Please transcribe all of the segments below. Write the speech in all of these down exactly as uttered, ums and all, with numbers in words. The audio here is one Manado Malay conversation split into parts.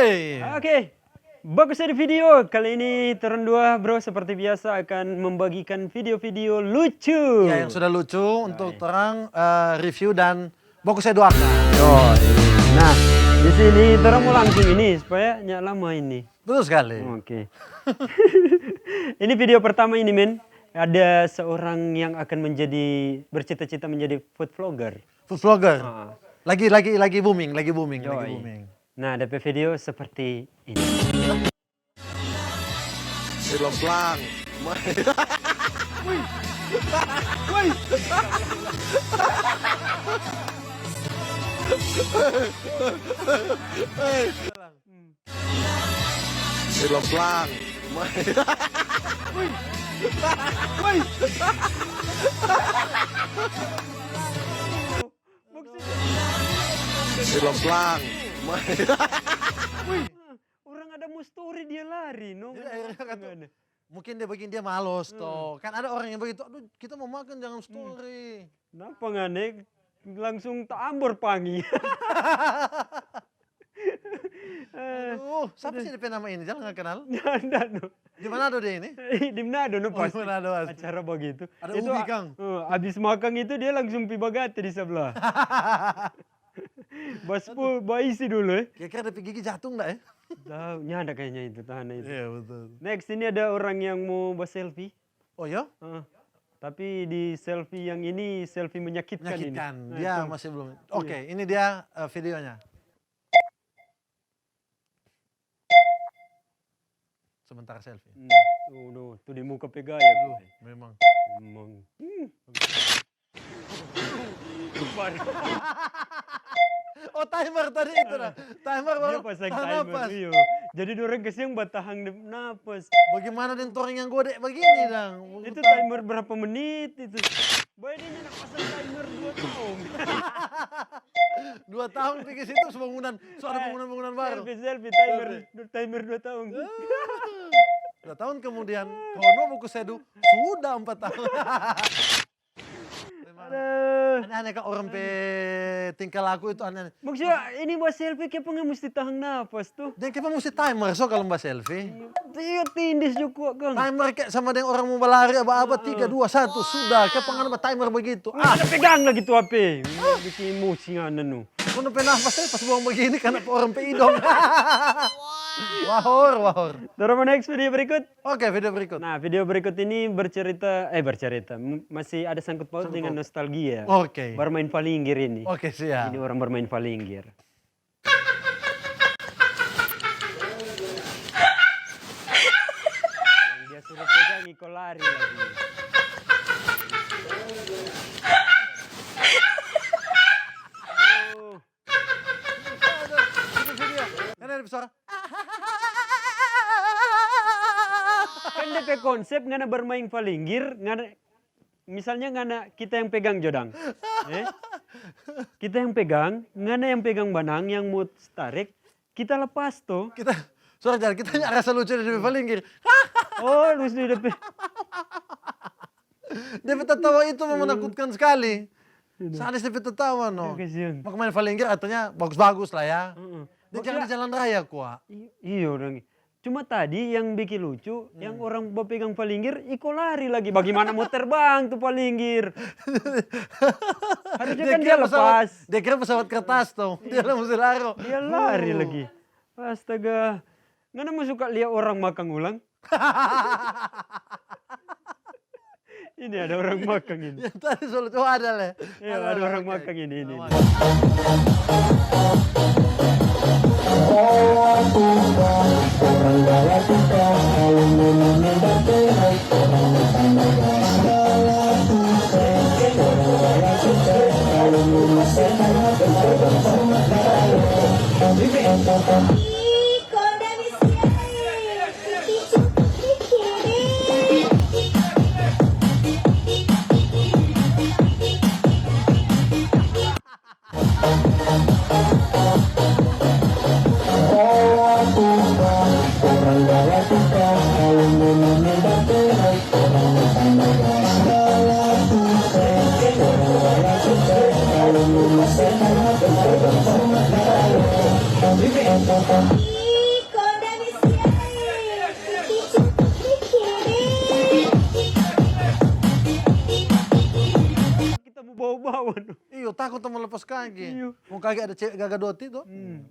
Oke. Bagus dari video. Kali ini torang dua, bro, seperti biasa akan membagikan video-video lucu. Ya, yang sudah lucu untuk torang, eh, review dan bagus saya doakan. Yo, nah, di sini torang mau langsung ini supaya nyak lama ini. Betul sekali. Oke. Ini video pertama ini, men. Ada seorang yang akan menjadi, bercita-cita menjadi food vlogger. Food vlogger. Ah. Lagi, lagi, lagi booming, lagi booming, lagi Yoi. booming. Nah, depe video seperti ini. Siloplang. Woi. Woi. Siloplang. Woi. Woi. Siloplang. Woi. Orang ada mau story, dia lari, no. Jadi akhirnya kan tuh, mungkin dia begini, dia malos, toh. Kan ada orang yang begitu, "Aduh, kita mau makan, jangan story." Napa ngane langsung ta ambor pangi? Eh, Aduh, siapa sih depe nama ini? Jangan nggak kenal. Nggak ada, no. Di Manado dia ini? Di Manado, no, Oh, di pasti. Manado, pasti. Acara begitu. Ada Itu ubi, a-, Kang. eh, abis makan itu dia langsung pi bagate di sebelah. Bas pu-, baisi dulu, eh. Kira-kira depe gigi jatuh nggak, eh? Tahu, nyanda kayaknya itu, tahan itu. Iya, betul. Next, ini ada orang yang mau ba selfie. Oh, ya? Heeh. Tapi di selfie yang ini, selfie menyakitkan ini. Menyakitkan. Nah, Dia itu. masih belum. Iya. Oke, ini dia, eh, videonya. Sebentar selfie. Hmm. Tuh, tuh, tuh di muka pe gaya tuh. Memang. Memang. Hmm. Oh, timer tadi itu dah. Timer Dia baru pasang tahan timer, napas. Iyo. Jadi dorang kasiang batahang dep napas. Bagaimana deng torang yang gode begini, dang? Itu timer berapa menit itu? Boy, dia nyanda pasang timer dua tahun. Dua tahun pi ke situ, su bangunan, su ada bangunan-bangunan baru. Selfie, selfie, timer, Selfie. du-, timer dua tahun. Ah. Dua tahun kemudian, kau no buku sedu, sudah empat tahun. Aduh. Aneh-aneh, Kak, orang pe tingkah laku itu aneh-aneh. Maksudnya, ini buat selfie, kiapa nggak mesti tahan napas tuh? Deng kiapa mesti timer, so, kalau buat selfie? Iya, tindis juga, Kang. Timer kayak sama deng orang mau balari, apa-apa, tiga, dua, satu, sudah. Kiapa ngana ba timer begitu? Ah, ada pegang lagi tuh H P. Bikin emosi ngana, no. Ngana pe napas, eh, pas buang begini, karena orang pe idong. Wahor, wahor. Dorong next video berikut. Oke, video berikut. Nah, video berikut ini bercerita, eh, bercerita, m-, masih ada sangkut paut Sangkut dengan paut. nostalgia. Oke. Bermain palinggir ini. Oke, siap. Ini orang bermain palinggir. Yang dia suruh pegang, iko lari lagi. Aduh. Kan ada suara. Kan depe konsep ngana bermain palinggir, ngana, misalnya ngana, kita yang pegang jodang. Eh? Kita yang pegang, ngana yang pegang banang, yang mau tarik, kita lepas to. Kita, suara jalan, kita nyanda rasa lucu dari depe palinggir. Oh, terus di depe. Depe tatawa itu menakutkan sekali. Aduh. Sadis depe tatawa, no. Ya, kasihan. Mau main palinggir, artinya bagus-bagus lah, ya. Heeh. Dia jangan di jalan raya, kwa. I-, iyo, dong. Cuma tadi yang bikin lucu, yang orang bapegang palinggir, iko lari lagi. Bagaimana mau terbang tuh palinggir? Harusnya kan dia lepas. Dia kira pesawat kertas, tuh. Dia langsung lari. Dia lari lagi. Astaga. Ngana mau suka lia orang makang ulang? Ini ada orang makang ini. Yang tadi so lucu, oh, ada le. Iya, ada orang makang ini, ini. Aku tu mo lepas kaki. Iyo. Mo kaki ada cewek gagadoti tu. Hmm.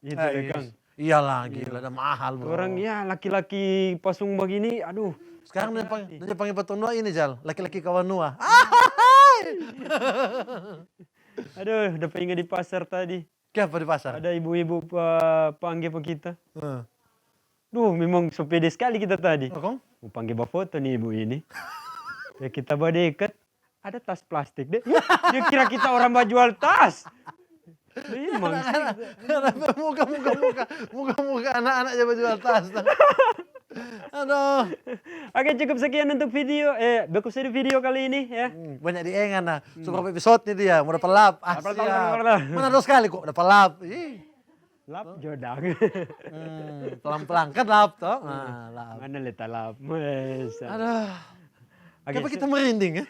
Itu Eh, deh, Kang. Iyalah, gila, ada mahal, bro. Orang ya laki-laki pasung bagini, aduh. Sekarang dia pang-, dia panggil pa torang dua ini, Jal. Laki-laki kawan Noah. Aduh, udah ingat di pasar tadi. Kiapa di pasar? Ada ibu-ibu pa-, pangge pa kita. Heeh. Duh, memang so pede sekali kita tadi. Oh, kong? Mo pangge bafoto ni ibu ini. Ya kita badekat, ada tas plastik deh. Dia kira kita orang bajual tas. Memang sih. Muka, muka, muka, muka, muka anak-anak ja bajual tas. Aduh. Oke, cukup sekian untuk video, eh, Baku Sedu video kali ini ya. Hmm, banyak diengan nah. So berapa episode nih dia? Mau dapat lap. Ah, Dapat lap, siap. dapat lap. Mana dua sekali kok dapat lap. Ih. Lap jodang. Hmm, pelan-pelan kan lap toh. Nah, lap. Mana leta lap? Wes. Aduh. Oke, Kenapa su- kita merinding ya?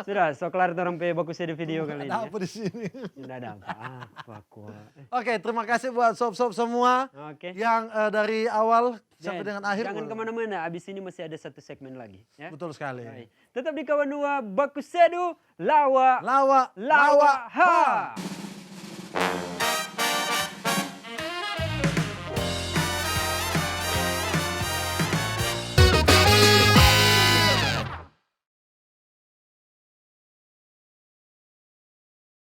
Sudah, so kelar orang pe Baku Sedu video kali ini. Ada Ya. apa di sini? Tidak ada apa-apa kok. Oke, terima kasih buat sob-sob semua Oke. yang eh, dari awal sampai Dan dengan akhir. Jangan kemana-mana, abis ini masih ada satu segmen lagi. Ya. Betul sekali. Baik. Tetap di Kawan Dua, Baku Sedu, lawa, Lawa, lawa, ha.